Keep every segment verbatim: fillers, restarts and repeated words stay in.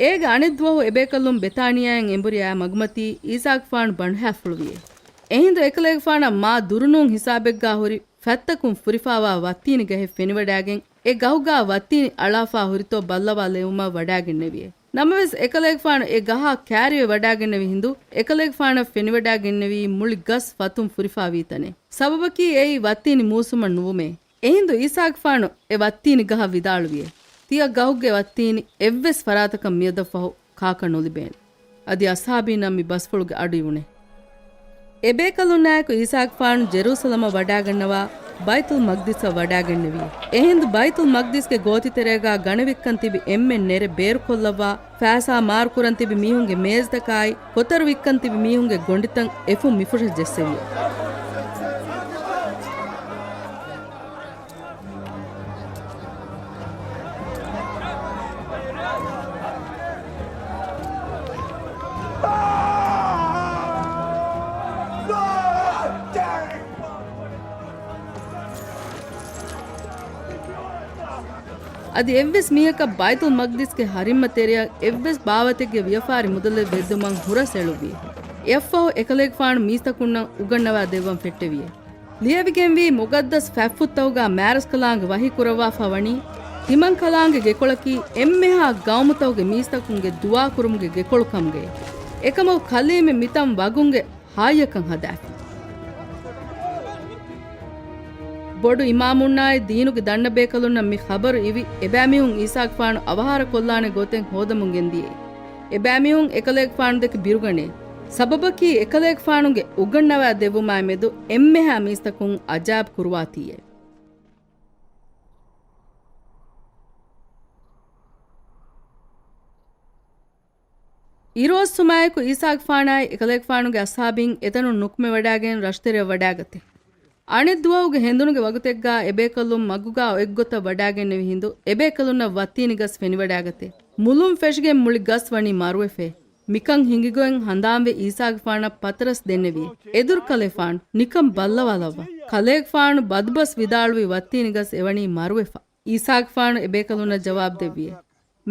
އޭގެ އަނެއްދުވަހު އެބޭކަލުން ބެތާނިޔާއިން އެނބުރިއާ މަގުމަތީ އީސާގެފާނު ބަނޑުހާފުޅުވިއޭ. އެހިނދު އެކަލޭގެފާނަށް މާ ދުރުނޫން ހިސާބެއްގާ ހުރި ފައްތަކުން ފުރިފާވާ ވައްތީނި ގަހެއް ފެނިވަޑާގެން، އެ ގަހުގާ ވައްތީނި އަޅާފާ ހުރިތޯ ބައްލަވާލެވުމަށް ވަޑާގެންނެވިއޭ. ނަމަވެސް، އެކަލޭގެފާނު އެ ގަހާ ކާރިވެ ވަޑާގެންނެވި ހިނދު، އެކަލޭގެފާނަށް ފެނިވަޑާގެންނެވީ މުޅި ގަސް ފަތުން ފުރިފާވީތަނެއް. ސަބަބަކީ އެއީ ވައްތީނި މޫސުމަށް ނުވުމޭ. އެހިނދު އީސާގެފާނު އެ ވައްތީނި ގަހަށް ވިދާޅުވިއޭ، ތިޔަ ގަހުގެ ވައްތީނި އެއްވެސް ފަރާތަކަށް މިއަދަށްފަހު ކާކަށް ނުލިބޭނެ. އަދި އަޞްޙާބީންނަށް މި ބަސްފުޅުގެ އަޑު އިވުނޭ. އެބޭކަލުންނާއެކު އީސާގެފާނު ޖެރޫސަލަމަށް ވަޑާގަންނަވާ ބައިތުލް މަގްދިސަށް ވަޑާގެންނެވިއޭ. އެހިނދު ބައިތުލް މަގްދިސްގެ ގޯތިތެރޭގާ ގަނެ ވިއްކަން ތިބި އެންމެ ނެރެ ބޭރުކޮށްލައްވާ، ފައިސާ މާރުކުރަން ތިބި މީހުންގެ މޭޒުތަކާއި، ކޮތަރު ވިއްކަން ތިބި މީހުންގެ ގޮނޑިތައް އެފުށް މިފުށަށް ޖެއްސެވިއޭ. އަދި އެއްވެސް މީހަކަށް ބައިތުލް މަގްދިސްގެ ހަރިއްމަ ތެރެއަށް އެއްވެސް ބާވަތެއްގެ ވިޔަފާރި މުދަލެއް ވެއްދުމަށް ހުރަސް އެޅުއްވި. އެއަށްފަހު އެކަލޭގެފާނު މީސްތަކުންނަށް އުގަންނަވާ ދެއްވަން ފެއްޓެވިއޭ. ލިޔެވިގެންވީ މުގައްދަސް ފަތްފުށްތަކުގާ މާރަސްކަލާނގެ ވަޙީ ކުރައްވާފަ ވަނީ، ތިމަންކަލާނގެ ގެކޮޅަކީ އެންމެހާ ގައުމުތަކުގެ މީސްތަކުންގެ ދުޢާކުރުމުގެ ގެކޮޅު ކަމުގައޭ. އެކަމަކު ކަލޭމެން މިތަން ވަގުންގެ ހާއްޔަކަށް ހަދާފި. ބޮޑު އިމާމުންނާއި ދީނުގެ ދަންނަ ބޭކަލުންނަށް މި ޚަބަރު އިވި އެބައިމީހުން އީސާގެފާނު އަވަހާރަ ކޮށްލާނެ ގޮތެއް ހޯދަމުން ގެންދިޔޭ. އެބައިމީހުން އެކަލޭގެފާނު ދެކެ ބިރުގަނޭ. ސަބަބަކީ އެކަލޭގެފާނުގެ އުގަންނަވާ ދެއްވުމާއި މެދު އެންމެހާ މީސްތަކުން އަޖާބް ކުރުވާތީއޭ. އިރުއޮއްސުމާއެކު އީސާގެފާނާއި އެކަލޭގެފާނުގެ އަޞްޙާބީން އެތަނުން ނުކުމެވަޑާގެން ރަށުތެރެއަށް ވަޑާގަތޭ. އަނެއްދުވަހުގެ ހެނދުނުގެ ވަގުތެއްގާ އެބޭކަލުން މަގުގާ އޮތްގޮތަށް ވަޑާގެންނެވި ހިނދު އެބޭކަލުންނަށް ވައްތީނި ގަސް ފެނިވަޑާގަތޭ. މުލުން ފެށިގެން މުޅި ގަސް ވަނީ މަރުވެފައޭ. މިކަން ހިނގިގޮތް ހަނދާންވެ އީސާގެފާނަށް ޕަތަރަސް ދެންނެވިއޭ. އެދުރުކަލޭފާނު ނިކަން ބައްލަވާލައްވާ. ކަލޭގެފާނު ބަދުބަސް ވިދާޅުވި ވައްތީނި ގަސް އެވަނީ މަރުވެފަ. އީސާގެފާނު އެބޭކަލުންނަށް ޖަވާބު ދެއްވިއޭ.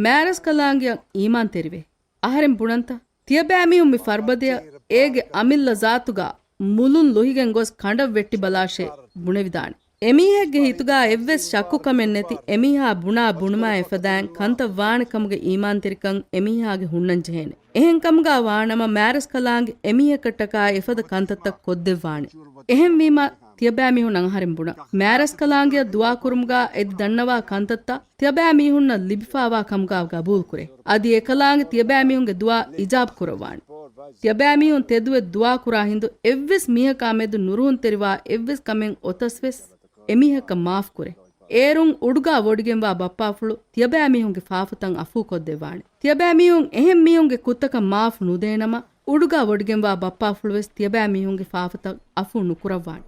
މާރަސްކަލާނގެއަށް އީމާންތެރިވޭ. އަހަރެން ބުނަންތަ؟ ތިޔަބައިމީހުން މި ފަރުބަދަޔަށް އޭގެ އަމިއްލަ ޒާތުގާ މުލުން ލުހިގެން ގޮސް ކަނޑަށް ވެއްޓި ބަލާށޭ ބުނެވިދާނެ. އެމީހެއްގެ ހިތުގާ އެއްވެސް ޝައްކުކަމެއް ނެތި އެމީހާ ބުނާ ބުނުމާ އެފަދައިން ކަންތައް ވާނެ ކަމުގެ އީމާންތެރިކަން އެމީހާގެ ހުންނަން ޖެހޭނެ. އެހެން ކަމުގާ ވާނަމަ މާރަސްކަލާނގެ އެމީހަކަށްޓަކާ އެފަދަ ކަންތައްތައް ކޮށްދެއްވާނެ. އެހެންވީމާ، ތިޔަބައިމީހުން އަހަރެން ބުނަ. މާރަސްކަލާނގެއަށް ދުޢާކުރުމުގާ އެދި ދަންނަވާ ކަންތައްތައް ތިޔަބައިމީހުންނަށް ލިބިފާވާ ކަމުގާ ގަބޫލުކުރޭ. އަދި އެކަލާނގެ ތިޔަބައިމީހުންގެ ދުޢާ އިޖާބު ކުރައްވާނެ. ތިޔަބައިމީހުން ތެދުވެ ދުޢާކުރާ ހިނދު އެއްވެސް މީހަކާ މެދު ނުރުހުންތެރިވާ އެއްވެސް ކަމެއް އޮތަސްވެސް އެމީހަކަށް މާފުކުރޭ. އޭރުން އުޑުގާ ވޮޑިގެންވާ ބައްޕާފުޅު ތިޔަބައިމީހުންގެ ފާފަތައް އަފޫކޮށްދެއްވާނެ. ތިޔަބައިމީހުން އެހެން މީހުންގެ ކުށްތަކަށް މާފު ނުދޭނަމަ، އުޑުގާ ވޮޑިގެންވާ ބައްޕާފުޅުވެސް ތިޔަބައިމީހުންގެ ފާފަތައް އަފޫ ނުކުރައްވާނެ.